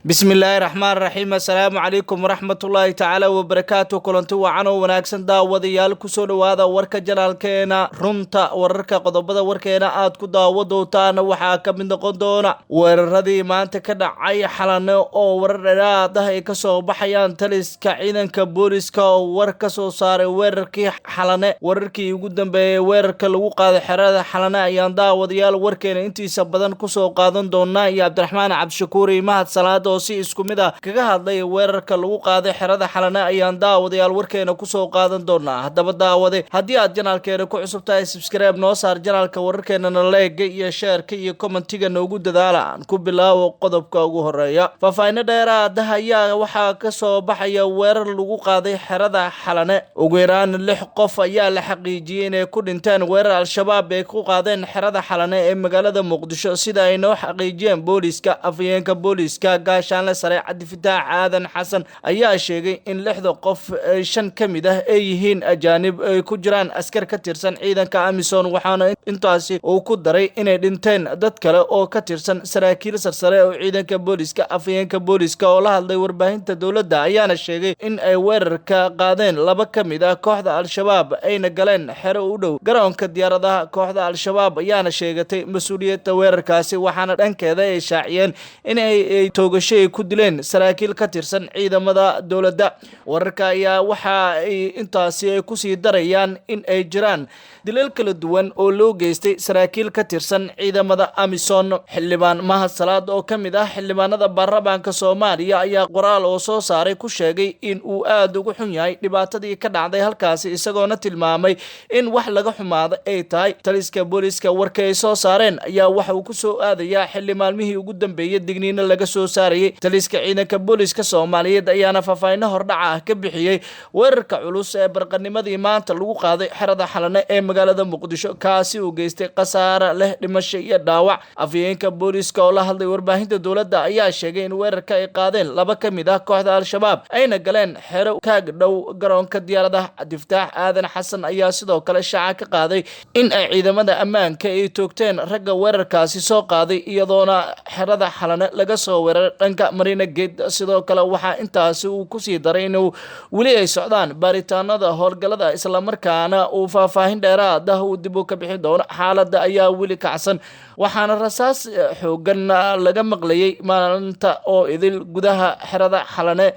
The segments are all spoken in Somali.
Bismillaahi raxmaan raxiim. Assalaamu calaykum waraxmatullaahi tacaala wabarakaatu. Kulanti wacan oo wanaagsan, daawadayaal. Kusoo dhowaada warka janaalkeena Runta Wararka. Qodobada warkeena aad ku daawo doontaan waxaa ka mid noqon doona weeraradii maanta ka dhacay Xalane oo warar dheeraad ah ay kasoo baxayaan, taliska ciidanka booliska oo war ka soo saaray weerarkii Xalane. Wararkii ugu dambeeyay weerarka lagu qaaday xerada Xalane ayaan, daawadayaal, warkeena intiisa badan kusoo qaadan doonaa, iyo Cabdiraxmaan Cabdishakuur iyo Mahad Salaada oo si isku mid ah kaga hadlay weerarka lagu qaaday xerada Xalane ayaan, daawadayaal, warkeena kusoo qaadan doonaa. Haddaba daawade, haddii aad janaalkeena ku cusub tahay, subscribe noo saar janaalka, wararkeenana like-ga iyo share-ka iyo comment-iga noogu dadaala. Aan ku bilaabo qodobka ugu horeeya. Faahfaahino dheeraada ayaa waxaa kasoo baxaya weerar lagu qaaday xerada Xalane. Ugu yaraan lix qof ayaa la xaqiijiyey inay ku dhinteen weerar Al-Shabaab ay ku qaadeen xerada Xalane ee magaalada Muqdisho, sida ay noo xaqiijiyeen booliska. Afhayeenka booliska, gaashaanle sare Cabdifataax Aadan Xasan, ayaa sheegay in lixda qof shan ka mid ah ay yihiin ajaanib, ay ku jiraan askar ka tirsan ciidanka AMISOM. Waxaana intaasi uu ku daray inay dhinteen dad kale oo ka tirsan saraakiil sarsare oo ciidanka booliska. Afhayeenka booliska oo la hadlay warbaahinta dowladda ayaana sheegay in ay weerarka qaadeen laba ka mid ah kooxda Al-Shabaab, ayna galeen xero u dhow garoonka diyaaradaha. Kooxda Al-Shabaab ayaana sheegatay mas-uuliyadda weerarkaasi, waxaana dhankeeda ay shaaciyeen in ay toogasho ay ku dileen saraakiil ka tirsan ciidamada dowladda. Wararka ayaa waxa ay intaasi ay kusii darayaan in ay jiraan dilal kala duwan oo loo geystay saraakiil ka tirsan ciidamada AMISOM. Xildhibaan Mahad Salaad oo ka mid ah xildhibaanada baarlamaanka Soomaaliya ayaa qoraal oo soo saaray ku sheegay in uu aada ugu xun yahay dhibaatadii ka dhacday halkaasi, isagoona tilmaamay in wax laga xumaado ay tahay. Taliska booliska warka ay soo saareen ayaa waxa uu ku soo aadayaa xilli maalmihii ugu dambeeyay digniino laga soo saarayay. Taliska ciidanka booliska Soomaaliyeed ayaana faahfaahino hordhaca ah ka bixiyey weerarka culus ee barqanimadii maanta lagu qaaday xerada Xalane ee magaalada Muqdisho, kaasi uu geystay khasaare leh dhimasho iyo dhaawac. Afhayeenka booliska oo la hadlay warbaahinta dowladda ayaa sheegay in weerarka ay qaadeen laba ka mid ah kooxda Al-Shabaab, ayna galeen xero kaag dhow garoonka diyaaradaha. Cabdifataax Aadan Xasan ayaa sidoo kale shaaca ka qaaday in ay ciidamada ammaanka ay toogteen ragga weerarkaasi soo qaaday, iyadoona xerada Xalane laga soo weeraray dhanka Marina Gate. Sidoo kale waxaa intaasi uu kusii daray inuu weli ay socdaan baaritaanada howlgallada, islamarkaana uu faahfaahin dheeraad ah uu dib u ka bixin doono. Xaaladda ayaa weli kacsan, waxaana rasaas xoogan laga maqlayay maalinta oo idil gudaha xerada Xalane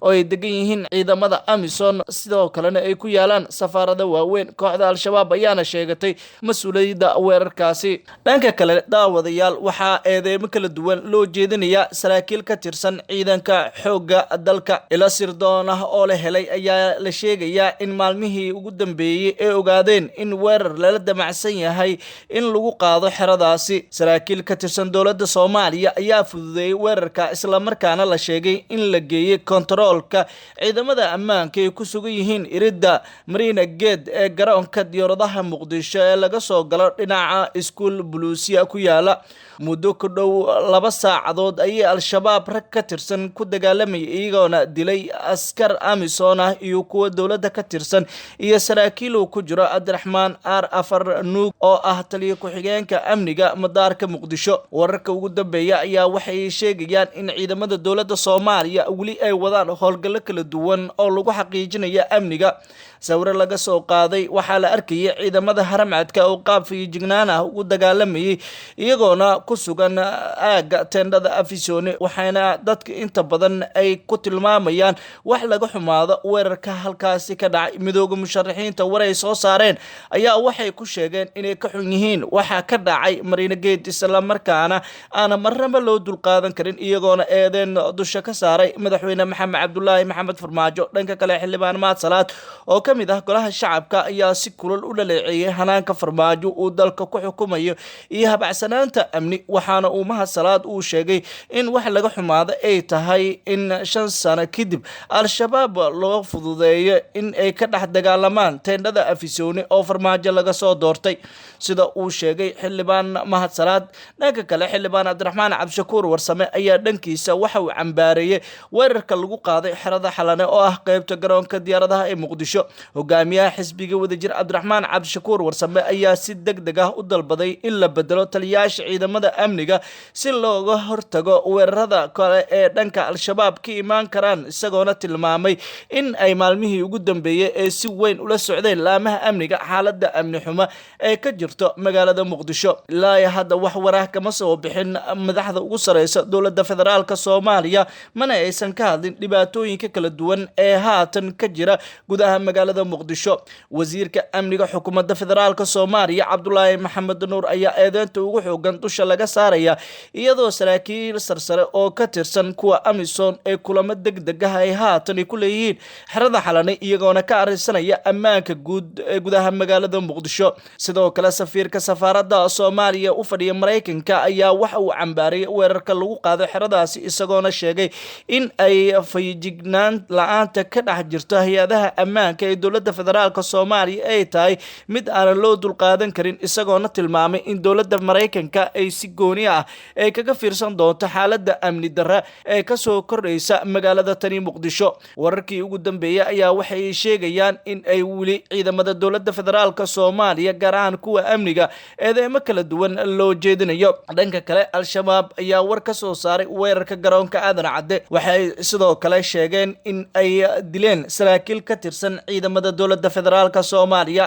oo ay degan yihiin ciidamada AMISOM, sidoo kalena ay ku yaalaan safaarada waaweyn. Kooxda Al-Shabaab ayaana sheegatay mas-uuliyadda weerarkaasi. Dhanka kale, daawadayaal, waxaa eedeymo kala duwan loo jeedinayaa saraakiil ka tirsan ciidanka xoogga dalka. Ilo sirdoon ah oo la helay ayaa la sheegayaa in maalmihii ugu dambeeyey ay ogaadeen in weerar lala damacsan yahay in lagu qaado xeradaasi. Saraakiil ka tirsan dowladda Soomaaliya ayaa fududeeyey weerarka, islamarkaana la sheegay in la geeyey kontaroolka ciidamada ammaanka ay ku sugan yihiin iridda Marina Gate ee garoonka diyaaradaha Muqdisho ee laga soo galo dhinaca Iskuul Buluusiya ku yaala. Muddo ku dhow 2 saacadood ayay Al-Shabaab rag ka tirsan ku dagaalamayay, iyagoona dilay askar AMISOM ah iyo kuwa dowladda ka tirsan iyo saraakiil uu ku jiro Cabdiraxmaan R Afar Nuug oo ah taliyo ku-xigeenka amniga madaarka Muqdisho. Wararka ugu dambeeya ayaa waxay sheegayaan in ciidamada dowladda Soomaaliya weli ay wadaan howlgallo kala duwan oo lagu xaqiijinayo amniga. Sawiro laga soo qaaday waxaa la arkayay ciidamada Haramcadka oo qaab feejignaan ah ugu dagaalamayay, iyagoona ku sugan aagga teendhada Afisyoone, waxaana dadka inta badan ay ku tilmaamayaan wax laga xumaado weerarka halkaasi ka dhacay. Midooda Musharaxiinta war ay soo saareen ayaa waxay ku sheegeen inay ka xun yihiin waxa ka dhacay Marina Gate, islamarkaana aana marnaba loo dulqaadan karin, iyagoona eedeen dusha ka saaray Madaxweyne Maxamed Cabdulaahi Maxamed Farmaajo. Dhanka kale, xildhibaan Mahad Salaad oo ka mid ah golaha shacabka ayaa si kulal u dhaleeceeyay hanaanka Farmaajo uu dalka ku xukumayo iyo habacsanaanta amni, waxaana uu Mahad Salaad uu sheegay in wax laga xumaado ay tahay in 5 sano kadib Al-Shabaab loo fududeeyo in ay ka dhex dagaalamaan teendhada Afisyoone oo Farmaajo laga soo doortay, sida uu sheegay xildhibaan Mahad Salaad. Dhanka kale, xildhibaan Cabdiraxmaan Cabdishakuur Warsame ayaa dhankiisa waxa uu cambaareeyey weerarka lagu qaaday xerada Xalane oo ah qeybta garoonka diyaaradaha ee Muqdisho. Hogaamiyaha xisbiga Wadajir Cabdiraxmaan Cabdishakuur Warsame ayaa si deg deg ah u dalbaday in la bedelo taliyayaasha ciidamada amniga si looga hortago weerarada kale ee dhanka Al-Shabaab ka imaan karaan, isagoona tilmaamay in ay maalmihii ugu dambeeyey ee si weyn ula socdeen laamaha amniga xaaladda amni xumo ee ka jirto magaalada Muqdisho. Ilaa hadda wax waraah kama soo bixin madaxda ugu sareysa dowladda federaalka Soomaaliya, mana aysan ka hadlin dhibaatooyinka kala duwan ee haatan ka jira gudaha magaalada Muqdisho. Wasiirka amniga xukuumadda federaalka Soomaaliya Cabdulaahi Maxamed Nuur ayaa eedeynta ugu xoogan dusha laga saaraya, iyadoo saraakiil sarsare oo ka tirsan kuwa AMISOM ee kulamo deg deg ah ay haatan ku leeyihiin xerada Xalane, iyagoona ka arrinsanaya ammaanka guud ee gudaha magaalada Muqdisho. Sidoo kale safiirka safaaradda Soomaaliya u fadhiya Maraykanka ayaa waxa uu cambaariyay weerarka lagu qaado xeradaasi, isagoona sheegay in ay fayijignaan la-aanta ka dhex jirto hay-adaha ammaanka ee dowladda federaalka Soomaaliya ay tahay mid aanan loo dulqaadan karin, isagoona tilmaamay in dowladda Maraykanka ay si gooni ah ay kaga fiirsan doonto xaaladda amni darre ee kasoo kordhaysa magaalada tani Muqdisho. Wararkii ugu dambeeyey ayaa waxay sheegayaan in ay weli ciidamada dowladda federaalka Soomaaliya, gaar ahaan kuwa amniga, eedeymo kala duwan loo jeedinayo. Dhanka kale, Al-Shabaab ayaa war ka soo saaray weerarka garoonka Aadan Cadde. Waxay sidoo kale sheegeen in ay dileen saraakiil ka tirsan ciidamada dowladda federaalka Soomaaliya.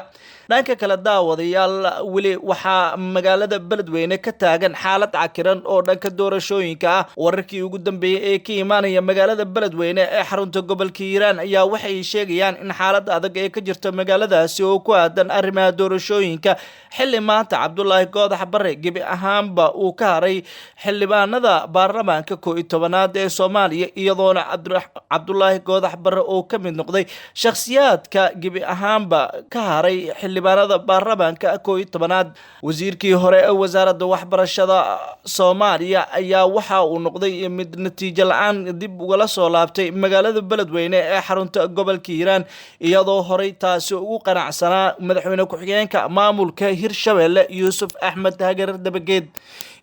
Dhanka kale, daawadayaal, weli waxaa magaalada Beledweyne ka taagan xaalad cakiran oo dhanka doorashooyinka ah. Wararkii ugu dambeeyey ee ka imaanaya magaalada Beledweyne ee xarunta gobolka Hiiraan ayaa waxay sheegayaan in xaalad adag ee ka jirta magaaladaasi oo ku aadan arrimaha doorashooyinka, xilli maanta Cabdulaahi Goodax Bare gebi ahaanba uu ka haray xildhibaanada baarlamaanka 11aad ee Soomaaliya, iyadoona Cabdulaahi Goodax Bare oo ka mid noqday shakhsiyaadka gebi ahaanba ka haray xildhibaanada baarlamaanka 11aad. Wasiirkii hore ee wasaaradda waxbarashada Soomaaliya ayaa waxa uu noqday mid natiijo la-aan dib ugala soo laabtay magaalada Beledweyne ee xarunta gobolka Hiiraan, iyadoo horey taasi ugu qanacsanaa madaxweyne ku-xigeenka maamulka Hirshabelle Yuusuf Axmed Hagar Dabageed.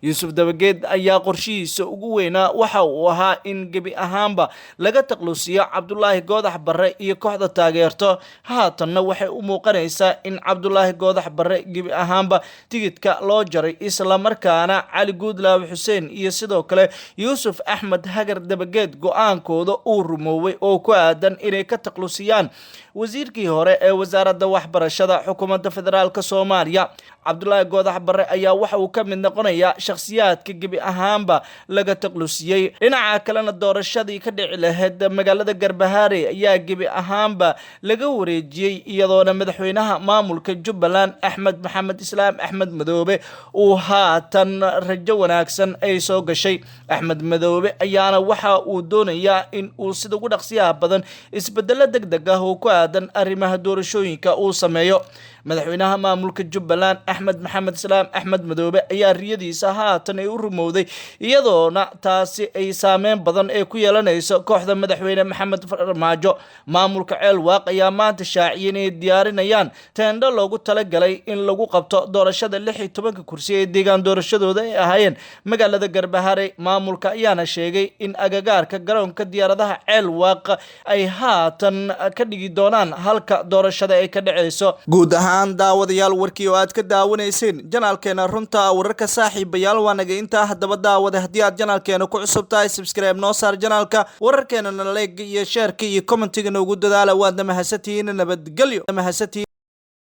Yuusuf Dabageed ayaa qorshihiisa ugu weynaa waxa uu ahaa in gebi ahaanba laga taklusiyo Cabdulaahi Goodax Barre iyo kooxda taageerto. Haatanna waxay u muuqanaysaa in Cabdulaahi Goodax Barre gebi ahaanba tigidka loo jaray, islamarkaana Cali Guudlaawe Xuseen iyo sidoo kale Yuusuf Axmed Hagar Dabageed go-aankooda uu rumooway oo ku aadan inay ka taklusiyaan wasiirkii hore ee wasaaradda waxbarashada xukuumadda federaalka Soomaaliya. Cabdulaahi Goodax Barre ayaa waxa uu ka mid noqonayaa shakhsiyaadka gebi ahaanba laga taklusiyey. Dhinaca kalena, doorashadii ka dhici lahayd magaalada Garbahaare ayaa gebi ahaanba laga wareejiyey, iyadoona madaxweynaha maamulka Jubbaland Axmed Maxamed Islaam Axmed Madoobe uu haatan rajo wanaagsan ay soo gashay. Axmed Madoobe ayaana waxa uu doonayaa in uu sida ugu dhaqsiyaha badan isbedelo deg deg ah oo ku aadan arrimaha doorashooyinka uu sameeyo. Madaxweynaha maamulka Jubbaland Axmed Maxamed Islaam Axmed Madoobe ayaa riyadiisa haatan ay u rumowday, iyadoona taasi ay saameyn badan ee ku yeelanayso kooxda madaxweyne Maxamed Farmaajo. Maamulka Ceelwaaq ayaa maanta shaaciyay inay diyaarinayaan teendho loogu talagalay in lagu qabto doorashada 16ka kursi ee deegaan doorashadooda ay ahaayeen magaalada Garbahare. Maamulka ayaana sheegay in agagaarka garoonka diyaaradaha Ceelwaaq ay haatan ka dhigi doonaan halka doorashada ay ka dhaceyso. Guud ahaan, daawadayaal, warkii oo aad ka daawanayseen janaalkeena Runta Wararka, saaxiibayaal, waa naga intaa. Haddaba daawada, haddii aad janaalkeena ku cusub tahay, subscribe noo saar janaalka, wararkeena like iyo share-ka iyo comment-iga noogu dadaala. Waadna mahadsantihiin. Nabadgelyo, mahadsantihiin.